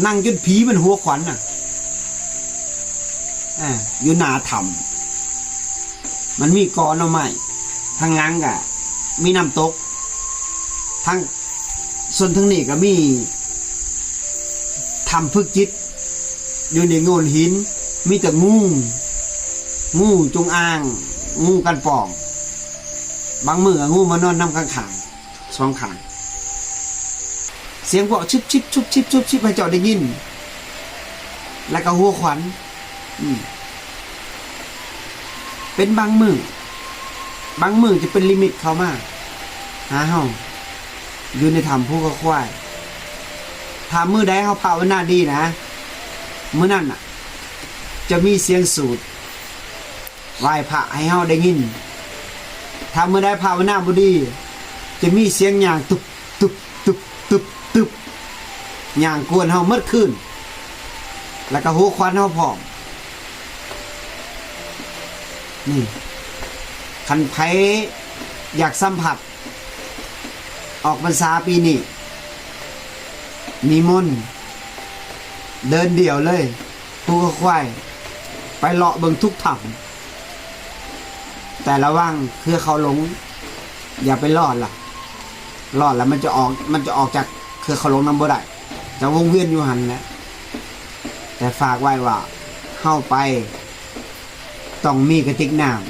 ນັ່ງຈົນຜີມັນຫົວຂວັນນະ ອາ ຢູ່ໜ້າຖ້ຳ ມັນມີກໍໜໍ່ໄມ້ ທາງຫຼັງກະມີນ້ຳຕົກ ທາງ ສ່ວນທາງນີ້ກະມີຖ້ຳຝຶກຈິດ ຢູ່ໃນໂງ່ນຫີນ ມີແຕ່ງູ ງູຈົງອາງ ງູກັນປ່ອງ ບາງມື້ກະງູມານອນນຳຂ້າງໆ ສອງຂ້າງ ສຽງເວົ້າຊິບໆ ຊຸບຊິບ ຊຸບຊິບ ໃຫ້ເຈົ້າໄດ້ຍິນ ແລ້ວກະຫົວຂວັນ ອືມ ເປັນບາງມື້ ບາງມື້ຈະເປັນນິມິດເຂົ້າມາຫາເຮົາ ຢູ່ໃນຖ້ຳພູເຂົາຄວາຍ ຖ້າມື້ໃດເຮົາພາວະນາດີນະ ມື້ນັ້ນນະ ຈະມີສຽງສູດ ໄຫວ້ພະໃຫ້ເຮົາໄດ້ຍິນ ຖ້າມື້ໃດພາວະນາບໍ່ດີ ຈະມີສຽງຍ່າງຕຸບ ຕຸບ ຕຸບ ຕຸບ ຕຸບ ຍ່າງກວນເຮົາໝົດຄືນ ແລ້ວກະຫົວຂວັນເຮົາພ້ອມ ນີ້ ຄັນໃຜຢາກສຳຜັດ ອອກພັນສາປີນີ້ ນິມົນ ເດີນດ່ຽວເລີຍ ພູເຂົາຄວາຍ ໄປເລາະເບິ່ງທຸກຖ້ຳ ແຕ່ລະວັງເຄືອເຂົາຫຼົງ ຢ່າໄປລອດລະ ລອດລະມັນຈະອອກ ມັນຈະອອກຈາກເຄືອເຂົາຫຼົງນຳບໍ່ໄດ້ ຈະວົງວຽນຢູ່ຫັ້ນແຫຼະ ແຕ່ຝາກໄວ້ວ່າ ເຮົາໄປ ຕ້ອງມີກະຕິກນ້ຳ